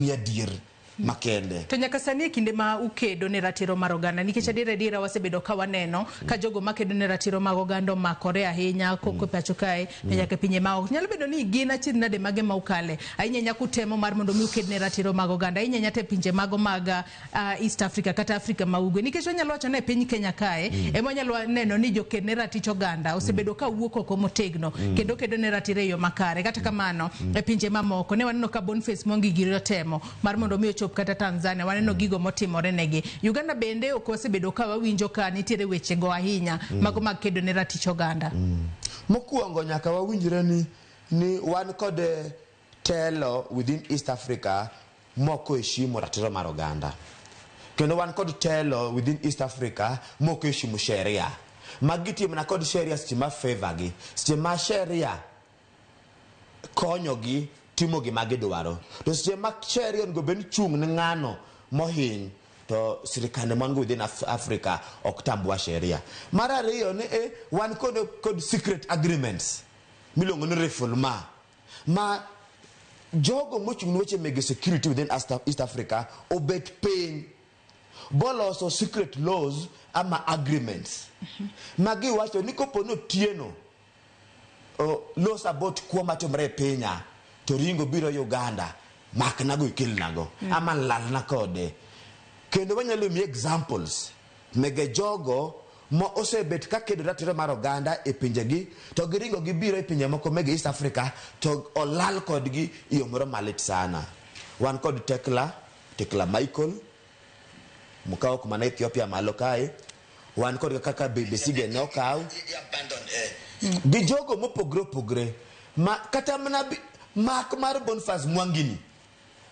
Ni adier makende. To nyaka sani e kinde ma ukedo ne ratiro mar oganda, nikech adier adiera wasebedo ka waneno ka jogo makedo ne ratiro mag oganda omakore ahinya koko e pacho kae to nyaka e pinje maoko. Nyalo bedo ni gin achiedh nade mage ma ukale ahinya ahinya kutemo mar mondo mi uked ne ratiro mag oganda ahinya ahinya to e pinje mago mag East Africa kata Africa ma ugwe, nikech wanyalo wacho ni e piny Kenya kae ema wanyalo neno ni joked ne ratich oganda osebedo ka wuok oko motegno kendo kedo ne ratiro e yo makare. Kata kamano e pinje mamoko ne waneno ka Boniface Mwangi giri otemo mar mondo mi ochop kata Tanzania, waneno gigo motimore negi. Uganda bende ok wasebedo ka wawinjo ka nitiere weche go ahinya mago mag kedo ne ratich oganda. Mokwongo nyaka wawinjre ni wan kod telo within East Africa mok oheshimu ratiro mar oganda. Kendo wan kod telo within East Africa mok oheshimu sheria. Ma gitiyo mana kod sheria seche ma favor gi. Seche ma sheria konyogi timo gima gidwaro. To seche ma sheria onego bed ni chung' ne ng'ano mohiny to sirikande man go within Africa ok tambua sheria. Mar ariyo ni wan kod secret agreements miluongo ni refoulement ma jogo mochung' ne weche mege security within East Africa obet piny boloso secret laws ama agreements ma giwacho ni kopo ni Otieno los about kuo matimore e pinya to ringo biro Uganda maknago ikelnago ama lalna kode. Kendo wanyalo miyi examples mege jogo ma osebet ka kedo ratiro mar oganda e pinjegi to giringo gibiro e pinje moko mege East Africa to olal kodgi e yo moro malit sana. Wan kod Tekla Michael mokaw mana Ethiopia malo kae, wan kod kaka Besigye ne okaw gi jogo mopogre opogre ma kata mana mak mar Boniface Mwangi ni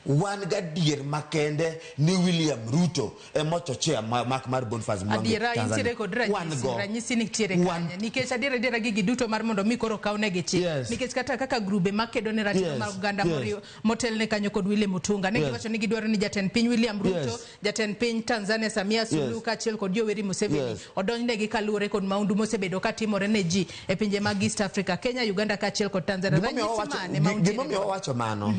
wan gadier makende ni William Ruto ema ochochea mak mar Boniface Mwangi Adiera Tanzania. intiere kod Wan ranyisi, go. ranyisi nitiere Wan kanye, nikech adiera adiera gigi duto mar mondo mi koro kawnegi chik, nikech kata kaka grube makedo ne ratiro mag oganda motelne kanyo kod William Mutunga ne giwacho ni gidwaro ni jatend piny William Ruto, jatend piny Tanzania Samia Suluhu kaachiel kod Yoweri Museveni odonjnegi kaluwore kod maundu mosebedo katimore ne ji e pinje mag East Africa, Kenya, Uganda kaachiel kod Tanzania. Gimomiyo Ranyisi mane ma untiere gimomiyo godo? wawacho mano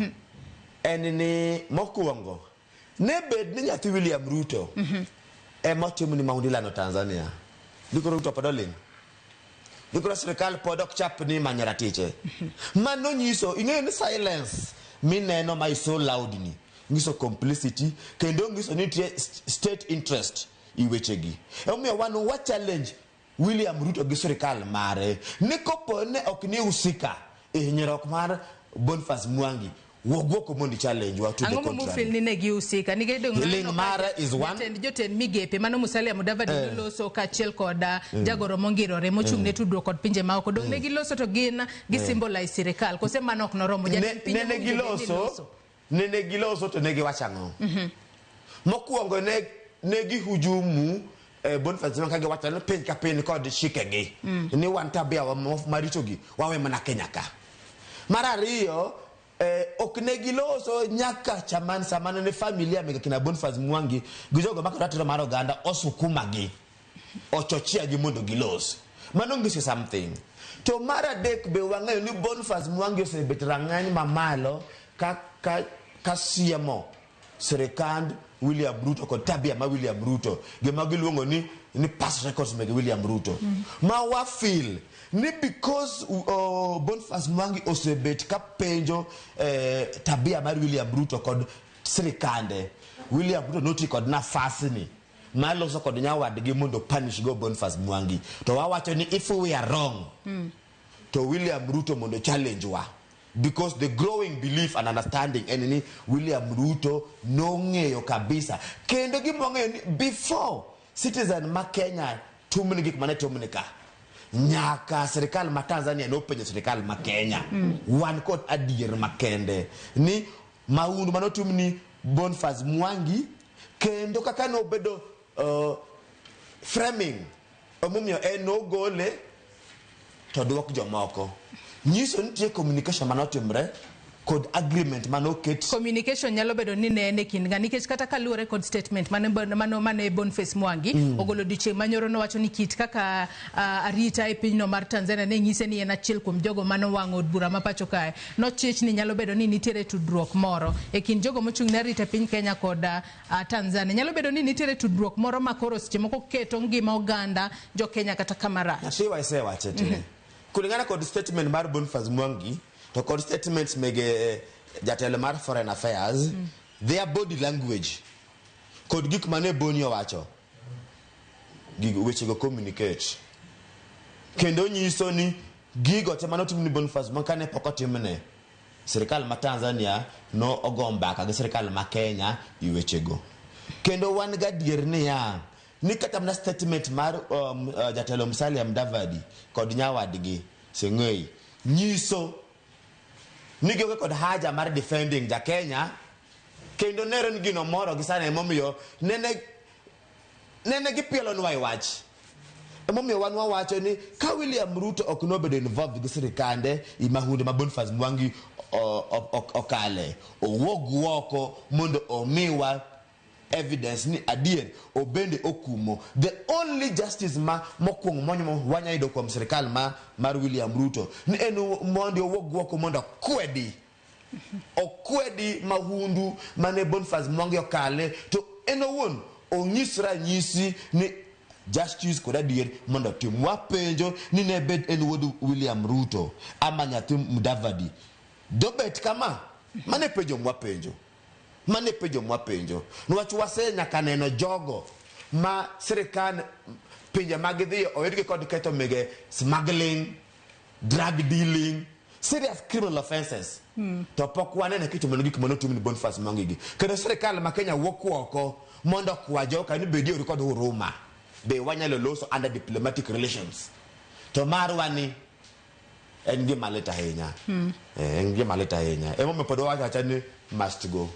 en ni mokwongo ne bed ni nyathi William Ruto ema otimo ni maundu ilando Tanzania, dikoro Ruto pod oling', dikoro sirikal pod ok chap ni manyo ratiche. Mano nyiso ing'eyo ni silence mineno ma is so loud ni nyiso complicity kendo nyiso ni nitie state interest i wechegi. Emomiyo wan wa challenge William Ruto gi sirikal mare ni kopo ne ok ni husika e hinyruok mar Boniface Mwangi, wuog oko mondo challenge wa to the Ang'o contrary. mofil ni ne gihusika? Nikech dong' Ling naneno mare ka is one. Jatend jotend migepe mano Musalia Mudavadi noloso kaachiel kod jagoro mongirore mochung' ne tudruok kod pinje maoko. Dong' ne giloso to gin gi symbolize sirikal. Kose mano ok noromo? Jatend piny Nene ema owinjo bed ni giloso, loso. nene giloso to ne giwacho ang'o? Mokwongo ne gihujumu Boniface Mwangi ka giwacho ni piny ka piny kod chikegi ni wan tabia wa marichogi wawe mana Kenya ka. Mar ariyo ok ne giloso nyaka chaman sama ne familia mege kina Boniface Mwangi gi jogo makelo ratiro mar oganda osukuma gi ochochea gi mondo gilos. Mano nyiso something. To mar adek be wang'eyo ni Boniface Mwangi osebet rang'any mamalo ka siemo sirikand William Ruto kod tabia ma William Ruto, gima giluongo ni past records mege William Ruto. Ma wa feel ni because Boniface Mwangi osebet ka penjo tabia mar William Ruto kod sirikande, William Ruto noti kod nafasni mar loso kod nyawadgi mondo punish go Boniface Mwangi. To wawacho ni if we are wrong, to William Ruto mondo challenge wa. Because the growing belief and understanding en ni William Ruto nong'eyo kabisa. Kendo gima wang'eyo ni before citizen ma Kenya tumni gik mane tumni ka, nyaka sirikal ma Tanzania nopenjo sirikal ma Kenya. Wan kod adier makende ni maundu manotimni Boniface Mwangi kendo kaka nobedo framing emomiyo en nogole to duok jomoko. Nyiso ni nitie communication manotimre kod agreement manoket. Communication nyalo bedo ni ne en e kind ga nikech kata kaluwore kod statement mane mane Boniface Mwangi ogolo odiochieng' manyoro, nowacho ni kit kaka arita e pinyno mar Tanzania ne nyise ni en achiel kuom jogo manowang'o od bura ma pacho kae, nochich ni nyalo bedo ni nitiere tudruok moro e kind jogo mochung' ne arita e piny Kenya kod Tanzania. Nyalo bedo ni nitiere tudruok moro ma koro seche moko keto ngima oganda jo Kenya kata kama rach. Nyathi isewache te. Kulingana kod statement mar Boniface Mwangi to kod statements mege jatelo mar foreign affairs, their body language kod gik mane Boni owacho, gigo wechego communicate kendo nyiso ni gigo te manotim ni Boniface Mwangi kane pok otimne, sirikal ma Tanzania no ogo mbaka gi sirikal ma Kenya i wechego. Kendo wan gadier niya ni kata mana statement mar jatelo Musalia Mudavadi kod nyawadgi Seng'ei nyiso ni gionge kod haja mar defending ja Kenya, kendo nere ni gino moro gi sana emomiyo nene gipielonwa e wach. Emomiyo wan wawacho ni ka William Ruto ok nobedo involved gi sirikande i mahundu ma Boniface Mwangi okale, owuog oko mondo omiwa evidence ni adier obende okumo. The only justice ma mokwongo monyo wanya yudo kuom sirikal ma mar William Ruto ni en mondo owuog oko mondo okwedi mahundu mane Boniface Mwangi okale, to en owuon onyis ranyisi ni justice kod adier mondo otim. Wapenjo ni ne bed en wuod William Ruto ama nyathi Mudavadi, dobet kama? Mane penjo mwapenjo, mane penjo mwapenjo, niwach wase nyaka neno jogo ma sirikal pinje ma gidhiye oyudgi kod ketho mege smuggling, drug dealing, serious criminal offenses, to pok waneno kitimo gik manotim ni Boniface Mwangi gi. Kendo sirikal ma Kenya wuok oko mondo okwa joka ni bedie uru kod huruma, be wanyalo loso under diplomatic relations, to marwa ni en gima lit ahinya. Eh, en gima lit ahinya, emomiyo pod wawacho awacha ni must go.